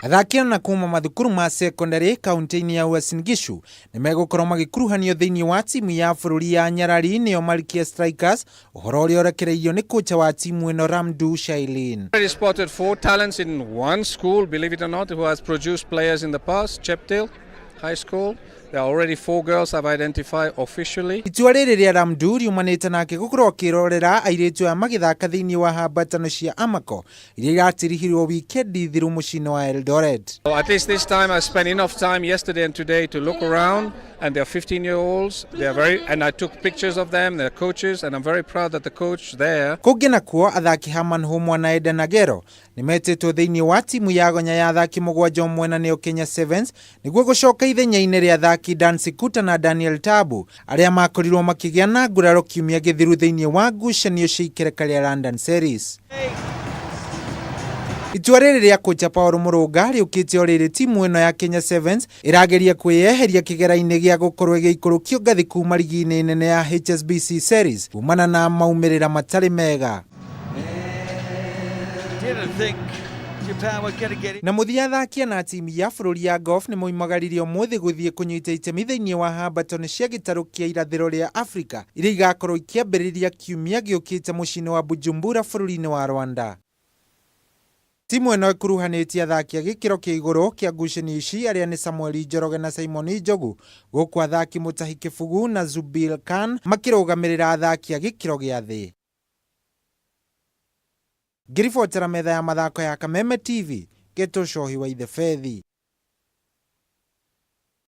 Athaki ana kuma mathukuru ma secondary kaunti-inĩ ya Uasin Gishu nĩ megũkorwo magĩkuruhanio thĩinĩ wa timu ya bũrũri ya Nyarari nĩyo Malkia Strikers, ũhoro ũrĩa ũrekereirio nĩ kocha wa timu ĩno Ramdu Shailin. Already spotted four talents in one school, believe it or not, who has produced players in the past, Cheptil High School. There are already four girls I've identified officially. Itua rĩrĩ rĩa Ramdu riumanĩte nake gũkorwo akĩrorera airĩtu aya magĩthaka thĩinĩ wa hambatano cia Amaco iria iratirihirwo wikendi thiru mũciĩ-inĩ wa Eldoret. So at least this time I spent enough time yesterday and today to look around, and they're 15-year-olds. They are very, and I took pictures of them, their coaches, and I'm very proud that the coach there Kũngĩ nakuo athaki Herman Humwa na Eden Agero nĩ metĩtwo thĩinĩ wa timu ya gonya ya athaki mũgwanja ũmwe na nĩo Kenya Sevens nĩguo gũcoka ithenya-inĩ rĩa athaki Dan Sikuta na Daniel Tabu arĩa makorirwo makĩgĩa na nguraro kiumia gĩthiru thĩinĩ wa ngucanio cia ikereka rĩa London Series. Itua rĩrĩ rĩa kocha Paul Mũrũnga rĩũkĩte o rĩrĩ timu ĩno ya Kenya Sevens ĩrageria kwĩyeheria kĩgera-inĩ gĩa gũkorwo ĩgĩikũrũkio ngathĩ kuma rigi-inĩ nene ya HSBC Series kumana na maumĩrĩra matarĩ mega. Didn't think Japan were going to get it. Na mũthia athaki ana timu ya bũrũri ya golf nĩ moimagaririe ũmũthĩ gũthiĩ kũnyita itemi thĩinĩ wa hambatano cia gĩtarũ kĩa irathĩro rĩa Afrika iria igakorwo ikĩambĩrĩria kiumia gĩũkĩte mũciĩ-inĩ wa Bujumbura bũrũri-inĩ wa Rwanda. Timu ĩno ĩkuruhanĩtie athaki a gĩkĩro kĩa igũrũ kĩa ngucanio ici arĩa nĩ Samuel Njoroge na Simon Njogu, gũkũ athaki Mutahi Kĩbugu na Zubil Khan makĩrũgamĩrĩra athaki a gĩkĩro gĩa thĩ. Ngĩribotera metha ya mathako ya Kameme TV, Getũ Cohi wa Ithebethi.